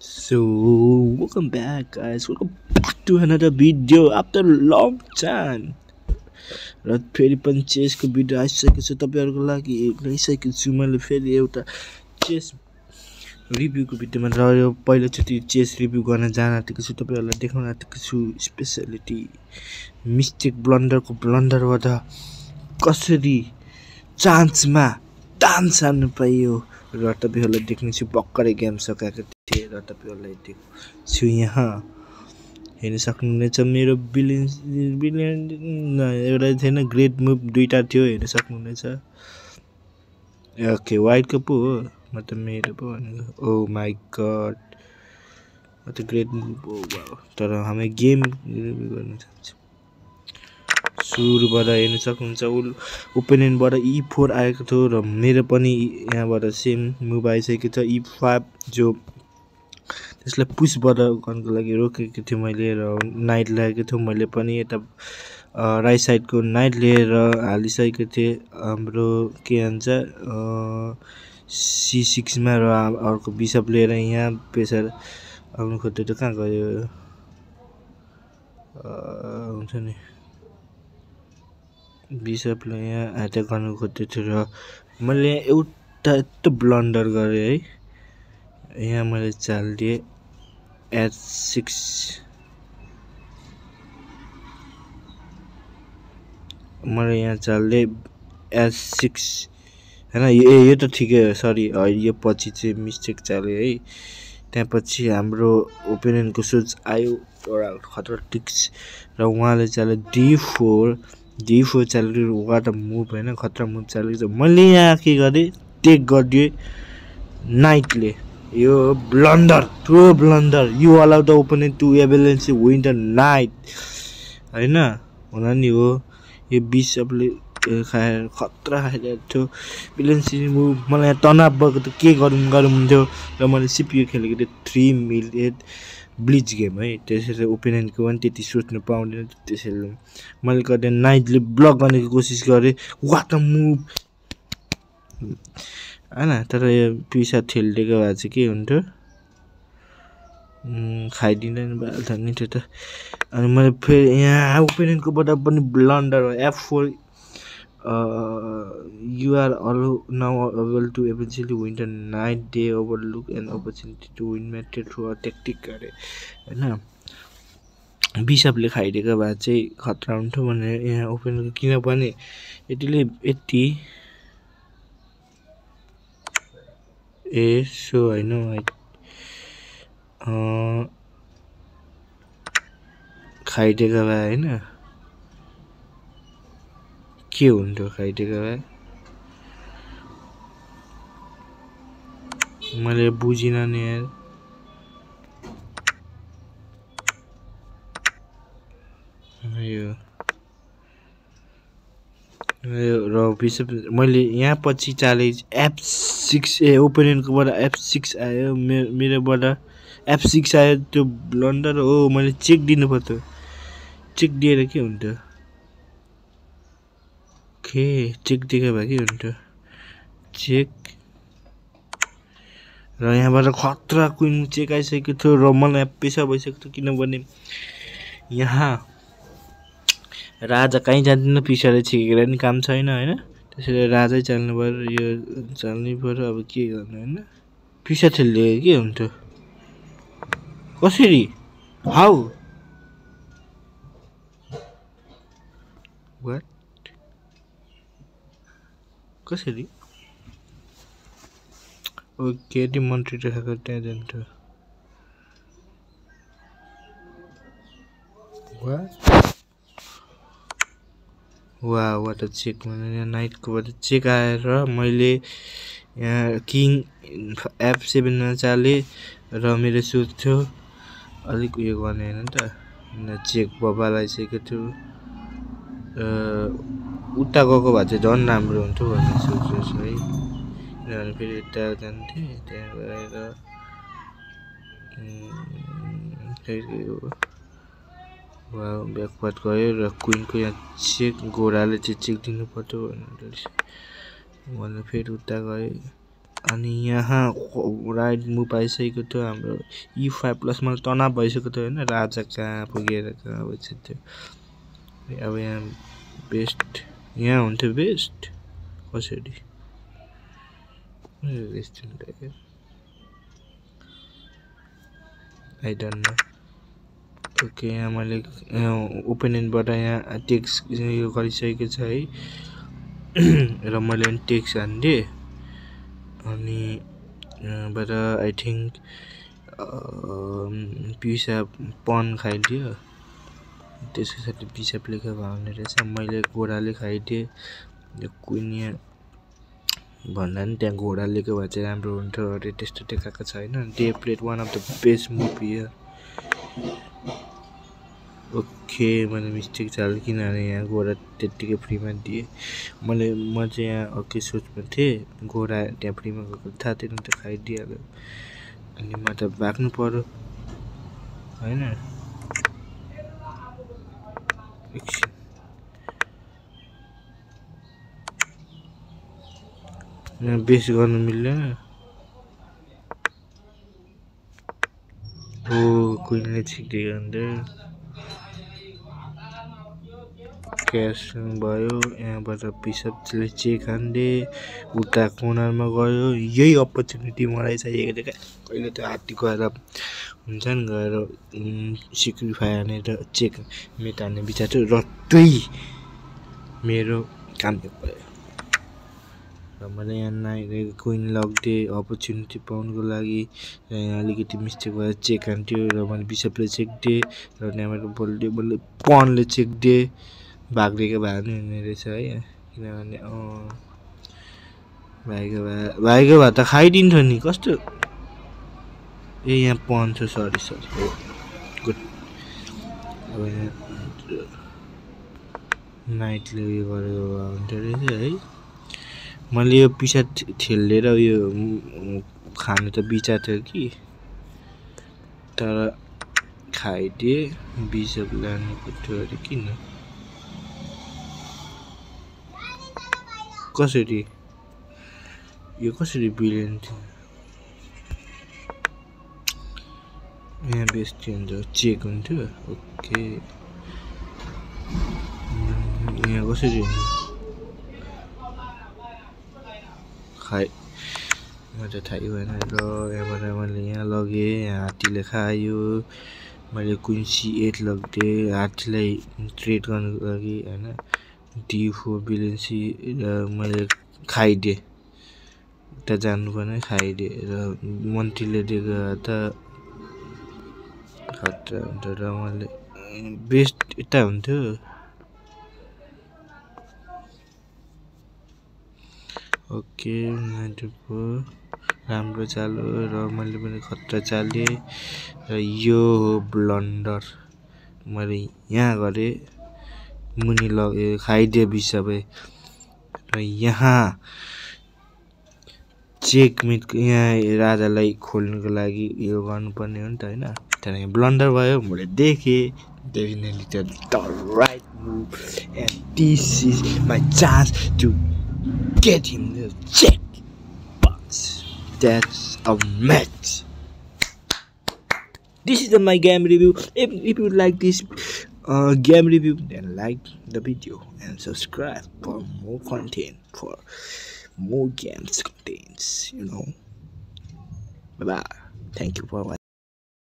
So, welcome back, guys. Welcome back to another video after long time. र फेरि पनि चेसको video आइसकेको छ तपाईहरुको लागि ल्याइसकेको छु मैले फेरि एउटा चेस रिभ्यूको भिडियोमा र यो पहिलोचोटि चेस रिभ्यू गर्न जान आँटेको छु तपाईहरुलाई देखाउन आँटेको छु स्पेशलिटी मिस्टेक ब्लन्डरबाट कसरी चान्समा डान्स हान्नु पाइयो र तपाईहरुलाई देख्नेछु भक्करै गेम सकाएको थिए र तपाईहरुलाई देख्छु यहाँ हेर्न सक्नुहुनेछ मेरो बिलियन एउटा थिएन ग्रेट मुभ दुईटा थियो हेर्न सक्नुहुनेछ ओके वाइटको पो हो म त मेरो पो भनेको ओ माय गॉड म त ग्रेट मुभ हो वाउ तर हामी गेम रिभ्यू गर्न चाहन्छु सुरुबाट हेर्न सक्नुहुन्छ ओपोनेन्टबाट e4 आएको थियो र मेरो पनि यहाँबाट सेम मुभ आइसकेको छ e5 जो त्यसलाई पुशबाट गर्नको लागि रोकेको थियो मैले र नाइट लागेको थियो मैले पनि यता राइट साइडको नाइट लिएर हालिसकेको थिएँ हाम्रो के भन्छ c6 मा र अर्को बिशप लिएर यहाँ प्रेसर आउनु खोज्दै त कहाँ गयो हुन्छ नि बिशपले यहाँ अट्याक गर्न खोज्दै थियो र मैले एउटा यस्तो ब्लन्डर गरेँ है यहाँ मैले चाल दिएँ h6 मैले यहाँ चाल दिएँ h6 हैन यो त ठिकै हो सरी यो पछि चाहिँ मिस्टेक चाल्यो है त्यसपछि हाम्रो ओपोनेन्टको सोच आयो एउटा खतरा टिक्स र उहाँले चाल्यो d4 चालेको वाट अ मुभ हैन खतरा मुभ चालेको छ मैले यहाँ के गरे टेक गरिदिए नाइटले यो blunder true blunder you allow the opponent to एबिलियन्स विन द नाइट हैन हुन नि हो यो बिशपले खाएर खतरा खाइरहेको थियो बिलियन्स मुभ मलाई तनाव भएको त के गरौँ हुन्थ्यो र मैले सीपीयू खेलेको थिएँ 3 मिलियन ब्लिच गेम है त्यसैले ओपोनेन्टको पनि त्यति सोच्नु पाउँदैन त्यसैले मैले गर्दा नाइटले ब्लक गर्नेको कोसिस गरेँ वाट अ मुभ हैन तर यो पिसा ठेल्डेको भए चाहिँ के हुन्थ्यो खाइदिँदैन बाल्था नि त्यो त अनि मैले फेरि यहाँ ओपोनेन्टकोबाट पनि blunder f4 you are now able to eventually win the night they overlook an opportunity to win match through a tactic गरे हैन बिशपले खाइदिएको भए चाहिँ खतरा हुन्थ्यो भनेर यहाँ ओपोनेन्टको किनभने यति सो हैन खाइदिएको भए हैन के हुन्थ्यो खाइदिएको भए मैले बुझिन नि यार यो र बिशप मैले यहाँ पछि चाले f6 ओपोनेन्टकोबाट f6 आयो मेरोबाट f6 आयो त्यो ब्लन्डर हो मैले चेक दिनु पर्यो चेक दिएर के हुन्थ्यो के चेक दिएको भए के हुन्थ्यो चेक र यहाँबाट खतरा क्वीन चेक आइसकेको थियो र मलाई पेसा भइसकेको थियो किनभने यहाँ राजा कहीँ जाँदैन पिछाडि छिकेर नि काम छैन हैन त्यसैले राजै चाल्नु पर्यो यो चाल्नै पर्यो अब के गर्नु हैन पिसा ठेल्ले के हुन्थ्यो कसरी हाउ व्हाट कसरी ओके ती मन्त्री राखेको त्यहाँ जान्थ्यो वाट अ चेक भने नाइटकोबाट चेक आएर मैले यहाँ किङ f7 मा चाले र मेरो सोच थियो अलिक उयो गर्ने हैन त चेक बबाल आइसकेको थियो उता गएको भए चाहिँ झन् राम्रो हुन्थ्यो भन्ने सोचेको छु है किनभने फेरि यता जान्थेँ त्यहाँ गएर वाउ ब्याकपार्ट गयो र क्वीनको यहाँ चेक घोडाले चाहिँ चेक दिनु पर्यो भनेर फेरि उता गए अनि यहाँ राइट मुभ पाइसकेको थियो हाम्रो E5 प्लस मलाई तनाव भइसकेको थियो होइन राजा कहाँ पुगेर कहाँ बसेको थियो अब यहाँ बेस्ट यहाँ हुन्थ्यो बेस्ट कसरी आई डोन्ट नो ओके यहाँ मैले ओपोनेन्टबाट यहाँ टेक्स यो गरिसकेको छ है र मैले पनि टेक्स हानिदिएँ अनि यहाँबाट आई थिङ्क पिसा पन खाइदियो त्यसको साथै पिसापले भाउने रहेछ मैले घोडाले खाइदिएँ यो क्विन यहाँ भन्दा नि त्यहाँ घोडा लिएको भए चाहिँ राम्रो हुन्थ्यो अरे त्यस्तो देखाएको छैन day plate one of the best movie okay मैले मिस्टेक चाल्यो किनभने यहाँ घोडा त्यत्तिकै फ्रीमा दिएँ म चाहिँ यहाँ अघि सोचमा थिएँ घोडा त्यहाँ फ्रीमा गएको थाहा थिएन त खाइदिइहाल्यो अनि म त भाग्नु पर्यो होइन यहाँ बेस गर्नु मिल्दैन हो कुइनले छिक्दियो अन्त क्यास भयो यहाँबाट पिसअपले चेक हान्दे उता कोनरमा गयो यही अपर्च्युनिटी मलाई चाहिएको थियो क्या कहिले त हात्ती गएर हुन्छ नि गएर सिक्रिफाई हानेर चेक मेट हान्ने विचार थियो र त्यही मेरो काम भयो र मैले यहाँ नाइट क्विन लगिदिएँ अपर्च्युनिटी पाउनुको लागि र यहाँ अलिकति मिस्टेक भएर चेक हान्थ्यो र मैले बिसपले चेक दिएँ र त्यहाँबाट बल्ल पनले चेक दिएँ भाग्रेको भए पनि हुने रहेछ है किनभने भाइको भए त खाइदिन्थ्यो नि कस्तो ए यहाँ पन छ सरी हो गुड अब यहाँ नाइटले उयो गरेको भए हुन्थ्यो रहेछ है मैले यो पिसा ठेलेर उयो खानु त बिचा थियो कि तर खाइदिएँ बिसप लानु पर्थ्यो अरे किन कसरी यो कसरी बिलियन थियो यहाँ बेस्ट हुन्छ चेक हुन्थ्यो ओके यहाँ कसरी खाइ म त थाहै भएन र यहाँबाट मैले यहाँ लगेँ हात्तीले खायो मैले क्विन C8 लगिदिएँ हात्तीलाई ट्रेड गर्नुको लागि होइन D4 बिलियन C र मैले खाइदिएँ उता जानु पनि खाइदिएँ र मन्त्रीले दिएको त खतरा हुन्थ्यो र मैले बेस्ट यता हुन्थ्यो ओके राम्रो चाल्यो र मैले पनि खतरा चालेँ र यो हो ब्लन्डर मैले यहाँ गरेँ मुनि लगेँ खाइदिएँ बिसबै र यहाँ चेकमेट यहाँ राजालाई खोल्नुको लागि यो गर्नुपर्ने हो नि त होइन त्यहाँदेखि ब्लन्डर भयो मैले देखेँ definitely the right move and this is my chance to get him the check box. That's a match. This is my game review. If you like this game review, then like the video and subscribe for more content, for more games contents. Bye bye. Thank you for watching.